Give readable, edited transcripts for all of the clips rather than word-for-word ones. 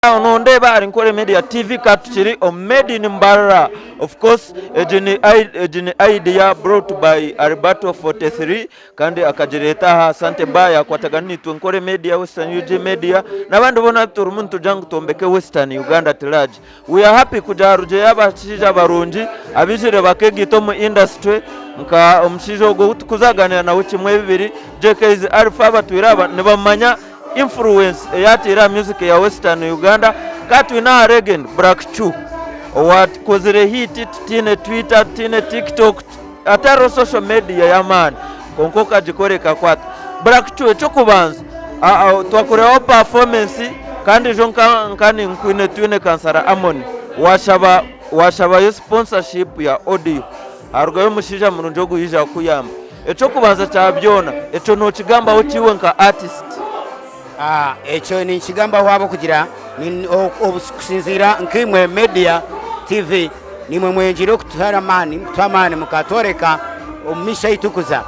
Nondeeba ari Nkore Media TV ka tukiri omu Made in Mbarara. Of course egi ni egi ni idea brought by Alberto 43 kandi akagireeta aha Asante Bar yakwatagana naitwe Nkore Media, Western UG Media n'abandi boona abu turimu nitugira ngu twombeke Western Uganda at large. We are happy kugira harugireyo abashaija barungi abaijire bakegaita omu industry nka omushaija ogu ou tukuzaganira nawe kimwe bibiri JK's Alpha abatwire aba nibamanya influence ei ataire aha music ya Western Uganda ka twine aha Legend Black Chu owakozire hit tutiine Twitter tutiine TikTok hatariho social media y'amaani kwonka okagikora ekakwata. Black Chu eky'okubanza twakureebaho performance kandi ijo nka ninkwine twine Kansara Amon washaba washabayo sponsorship ya audio harugayo omushaija murungi ogu yaija kukuyamba. Eky'okubanza kya byona, ekyo nookigambaho ki iwe nka artist? Ekyo ninkigambaho ahabw'okugira kusinziira nkaimwe Media TV niimwe mwengyeire okutuha amaani kutuha amaani mukatworeka omu maisho ahu turikuza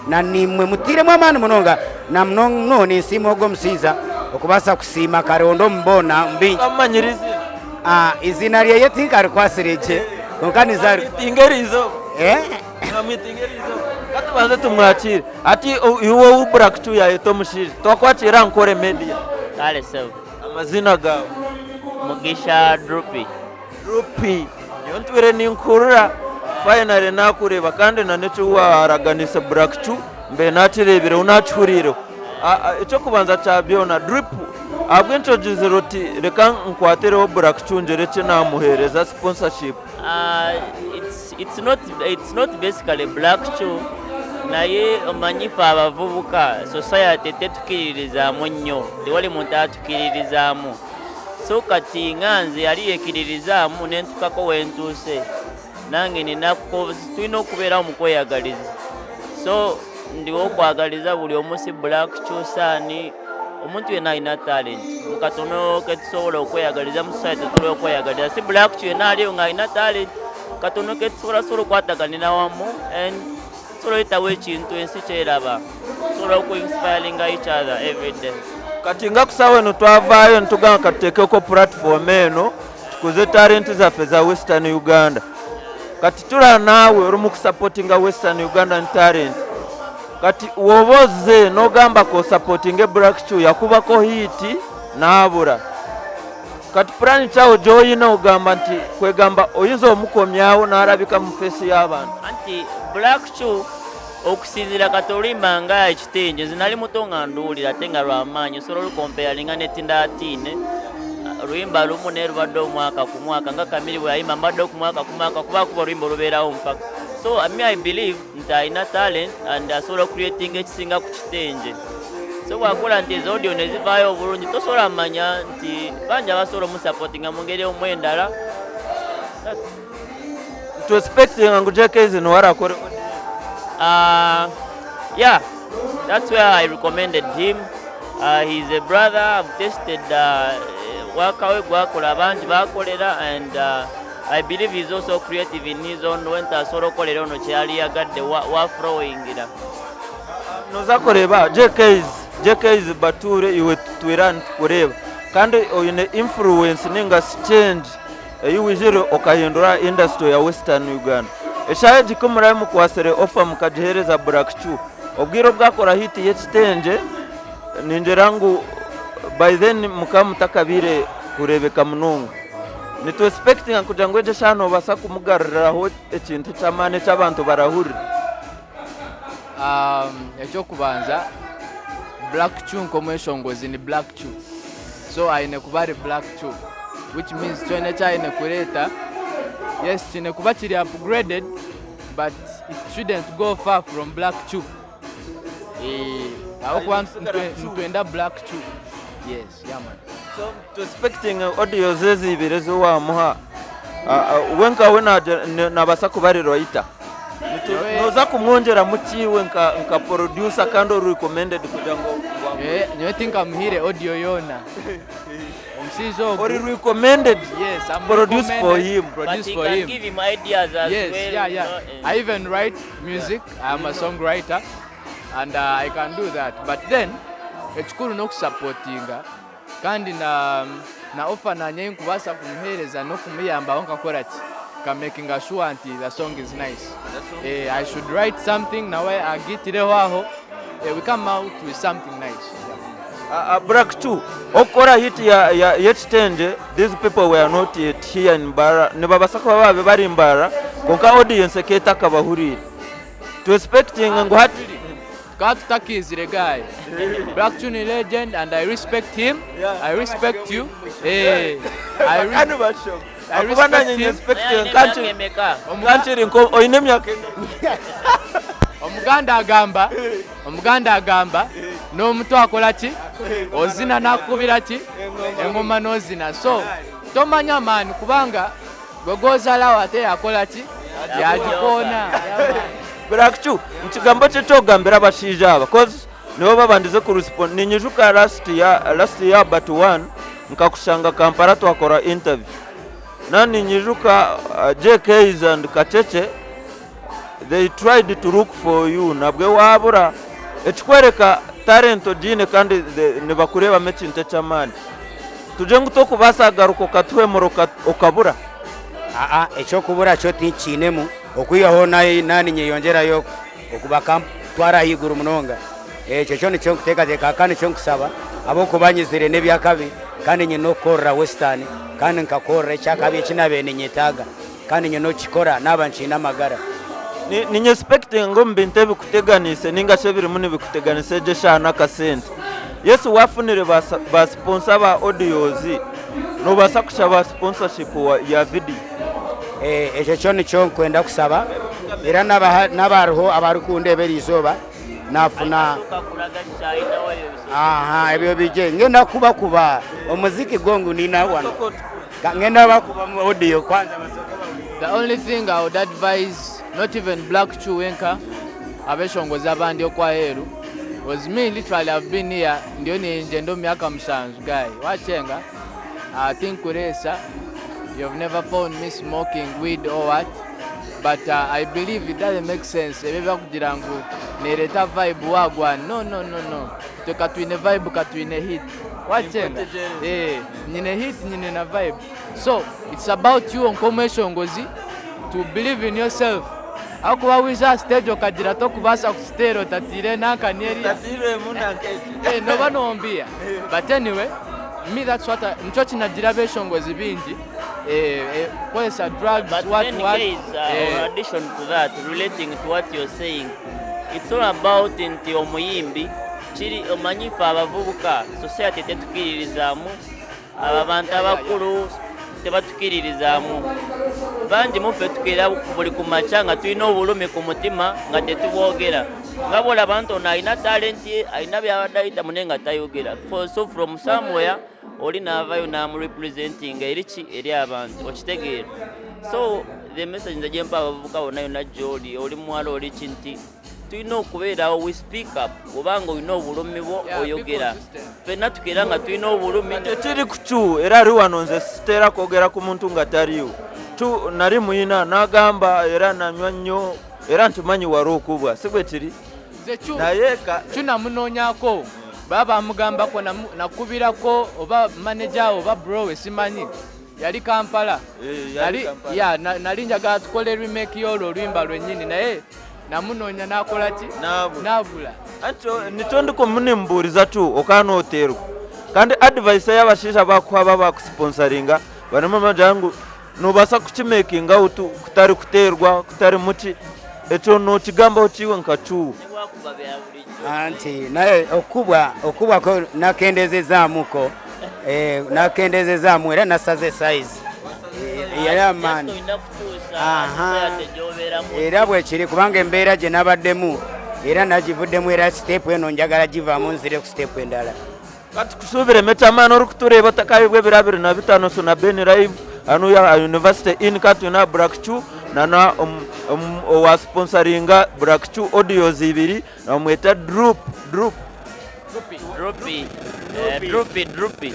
na niimwe mutairemu amaani munonga na munonga ninsiima ogwo omushaija okubaasa kusiima akaronda omu boona omu baingi. Okamumanyira eiziina? Eiziina ryeye tinkarikwatsire gye kwonka ninza. Mwamitinga eriizooba. Mwamitinga eriizooba. Ka tubanze tumwakiire. Hati iwe ou Black Chu yaayeta omushaija, twakwakiira aha Nkore Media. Kale sebo. Amaziina gaawe? Mugisha Drupi. Drupi, nyowe ntwire ninkuhurira, finally naakureeba kandi na n'eki waaraganiise Black Chu mbaire naakireebireho naakihuriireho. Eky'okubanza kya byona, Drip, ahabw'enki ogizire oti reka nkwatireho Black Chu ngire eki naamuheereza sponsorship? It's not basically Black Chu naye omanyi ife abavubuka society tetukiririzaamu nnyo, tewali muntu atukiririzaamu. So kati nga nze yali yekiririzaamu nentukako wentuuse nange nina tulina okubeerawo mu kweyagaliza. So ndiwo okwagaliza buli omu si Black Chu saani omuntu yenna alina talent mu katono ketusobola okweyagaliza mu society tusobola okweyagaliza si Black Chu yenna aliyo nga alina talent katono ketusobola sobola okwataganira wamu and tusobola oyitawo ekintu ensi kyeraba tusobola oku inspiringa each other every day. Kati nga kusaawa eno twavaayo nitugamba katuteekeko platform eno tukuze talent zaffe za Western Uganda. Kati turaba naawe ori mu kusupportinga Western Ugandan talent. Kati woba ozze n'ogamba k'osupportinge Black Chu yakubako hit n'abura. Kati puraani ki aho gy'oine ogamba nti kwegamba oyinza omukomyaho n'arabika mu face y'abantu? Anti Black Chu okusinziira kati oluyimba nga Ekitengi nze nali muto nga nduwulira ate nga lwamaanyi osobola olukompeyaringa ne Tindaatiine luyimba lumu naye lubadde omwaka ku mwaka nga Kamiri bwe yayimba mbadde ku mwaka ku mwaka kuba kuba oluyimba olubeerawo mpaka. So me I believe nti alina talent and asobola ocreatinga ekisinga ku kitengi. So bw'akola nti ezo audio ne zivaayo obulungi tosobola manya nti bangi abasobola omusupportinga mu ngeri omu endala. Tu expectinga ngu JKZ niwe arakore audio? Yeah, that's where I recommended him. He's a brother, I've tested work we gwakola bangi bakolera and I believe he's also creative in his own way nti asobola okukolera ono kyeyali yagadde wa flowingira. Noza kureeba JKZ, JKZ Bature iwe tutwire nitukureeba kandi oine influence ninga shi change ei waijire okahindura industry ya Western Uganda. Eshaaha egi ku muraabe mukwatsire offer mukagiheereza Black Chu, obwire obu akora hit y'ekitengye ningira ngu by then mukaba mutakabaire kureebeka munonga. Nitu expectinga kugira ngu egyo eshaaha noobaasa kumugaruriraho ekintu ky'amaani eki abantu barahurira. Eky'okubanza Black Chu nk'omweshongozi ni Black Chu so aine kuba ari Black Chu which means kyona eki aine kureeta yes kiine kuba kiri upgraded but it shouldn't go far from Black Chu ahabw'okuba nitwenda Black Chu yes yeah man. So tu expecting audio ze ezi ibiri ezi wamuha we nkawe nabaasa kuba ari writer. Noza kumwongyeramu ki iwe nka producer kandi ori recommended kugira ngu Nyowe tinkamuhaire audio yoona. Omushaija ogu Ori recommended Yes, I'm produce for recommended, him. But Produce he for can him. give him ideas as well. I even write music. I am a songwriter and I can do that. But then ekikuru n'okusupportinga kandi na Na offer nanye nkubaasa kumuheereza n'okumuyambaho nkakora ki, nkamakinga sure nti the song is nice. I should write something nawe agitireho aho, we come out with something nice. Black 2 okukora hit ya yekitengye. These people were not yet here in Mbarara, nibabasa kuba babe bari Mbarara, konka audience eketa akabahurire to expecting ngu hati Tukaba tutakizire guy. Black Tune legend and I respect him. I respect you. Kandi basho I akuba respect nanye him. expecting Naye kanki alina emyaka emeka? Kankiri nko oyine emyaka enga? Omuganda agamba n'omuto akola ki, ozina nakubira ki engoma n'ozina, so tomanya maani kubanga gwe gwozalawo ate yakola ki, yagikoona. Black 2, mukigambo kye kyogambira abashaija aba, cause nibo babandize kurespond. Ninyijuka last year but one nkakushanga Kampala twakora interview, na ninyijuka JKs and Kacheche, they tried to look for you, nabwe wabura. Ekikwereka talent ogine kandi nibakurebamu ekintu eky'amaani. Tugye ngu tokubaasa agaruka okatuhemura okabura. Aa, ekyokubura kyo tinkiinemu, okwihaho nani nyeyongyerayo okuba kantwara ahaiguru munonga. Ekyo kyo nikyo nkuteekateeka kandi nikyo nkusaba, ahabw'okuba nyizire n'ebyakabi kandi nyine okukorera Western kandi nkakorera ekyakabi eki nabaire ninyetaaga kandi nyine okukikora naaba nkiine amagara. Ninye expecting ngu omu bintu ebikuteganise ninga shi ebirimu nibikuteganisa egyo eshaaha n'akasente, yesu wafunire ba sponsor ba audios, nobaasa kushaba sponsorship ya video. Ekyo kyo nikyo nkwenda kusaba, era n'abariho abarikundeba eri izooba nafuna Asooka kulaga kyalinawo ebyo bisooka. Aha, ebyo bije ngenda kubakuba omuziki gongu nina wano. Ngenda bakuba mu audio kwanza basooke bawulire. The only thing I would advise, not even Black Chu wenka, abeshongozi abandi okwaheru, was me literally I've been here ndiyo ninjenda omu myaka 7 guy wachenga. I think kuresa you've never found me smoking weed or what, but I believe it doesn't make sense ebyo byakugira ngu nereta vibe wagwa. No, no, no, no, twe katwine vibe, katwine hit, wachenga. Nyine hit, nyine na vibe, so it's about you nk'omweshongozi to believe in yourself, aho wija stage okagira tokubaasa kusitera otatire nankani eriya. Noba nombia. But anyway, me that's what nikyo kinagira abeshongozi bingi kozesa drugs. But What then what guys, in addition to that, relating to what you're saying, it's all about nti omuyimbi kiri omanyi ffe abavubuka society tetukiririzaamu, abo abantu abakulu tebatukiririzaamu. Bangi muffe tukeera buli ku makya nga tulina obulumi ku mutima nga tetubwogera, nga bwolaba nti ono alina talent ye, alina byabadde ayitamu naye nga tayogera. So from somewhere oli n'avayo n'amurepresentinga eri ki, eri abantu, okitegeera? So the message nze gyempa abavubuka bonna yonna gyoli, oli muwala, oli ki, nti tulina okubeerawo, we speak up. Obanga olina obulumi bwo, Yeah, be oyogera. consistent. Ffenna tukeera nga tulina obulumi. Tekiri ku kyu era ali wano, nze sitera kwogera ku muntu nga taliiwo. Tu nali muyina n'agamba era nanywa nnyo era ntimanyi wali okubwa si bwe kiri. Nze kyu Naye ka kyu namunoonyako, baba bamugambako nakubirako oba manager oba bro we simanyi, yali Kampala. Yali Nali Kampala. Ya nali njagala tukole remake y'olwo oluyimba lwennyini, naye namunoonya n'akola ki? N'abula. N'abula. Anti nikyo ndikumuнимbuuriza tu okanooterwa kandi advice y'abashaija bakuha bakusponsoringa barimu bagira ngu nobaasa kukimakinga out kutari kuterwa kutari muki, ekyo nokigambaho kiwe nka kyuwe? Nebwakuba bya bulijjo. Anti naye okubwako nakendezezaamuko, nakendezezaamu era nasaze size. Yali amaani. Just olina kukyusa Aha. society gy'obeeramu. Era bwekiri kubanga embeera gye nabaddemu era nagivuddemu, era step eno njagala givaamu nzire ku step endala. Kati kusuubiremu ekyamaani orikutureeba otakabibwa ebiro 25 Suna Ben live hanu ya University Inn. Kati tulina Black Chu nana owa sponsoringa Black Chu audios ibiri, bamweta Droop Droop. Droopy. Droopy, Droopy.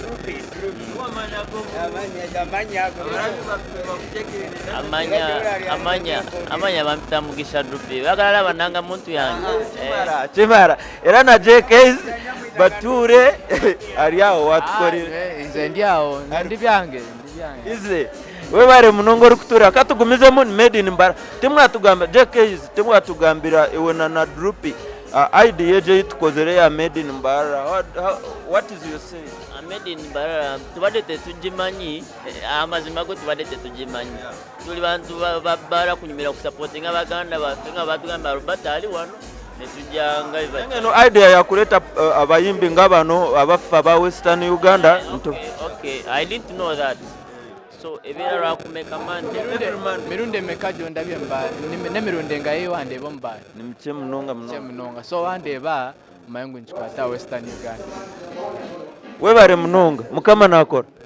Amanya bampita Mugisha Droopy. Bagala laba nanga muntu yange. Kimara era na JKs bature ari aho watukorera. Ah, Nze ndi awo, nze ndi byange, ndi byange. Ize webare munonga orikutura katugumizemu ni Made in Mbarara. Timwatugambira JKs, timwatugambira iwe na Drupi idea egyo eyitukozire ya Made in Mbarara. What is your say? Made in Mbarara tubadde tetugimanyi, amazima go tubadde tetugimanyi. Tuli bantu babbara kunyumira kusupportinga baganda baffe nga batugamba Albert ali wano netujjanga. Eno idea yakuleeta abayimbi nga bano abaffe aba Western Uganda. Okay, I didn't know that. So ebeera lwakumeka? Monday? Mirundi emeka gyondabye n'emirundi engaye wandeeba omu bar? Ni mikye munonga munonga. Munonga. So wandeeba omanye ngu nkikwata Western Uganda. Webare munonga, Mukama nakora.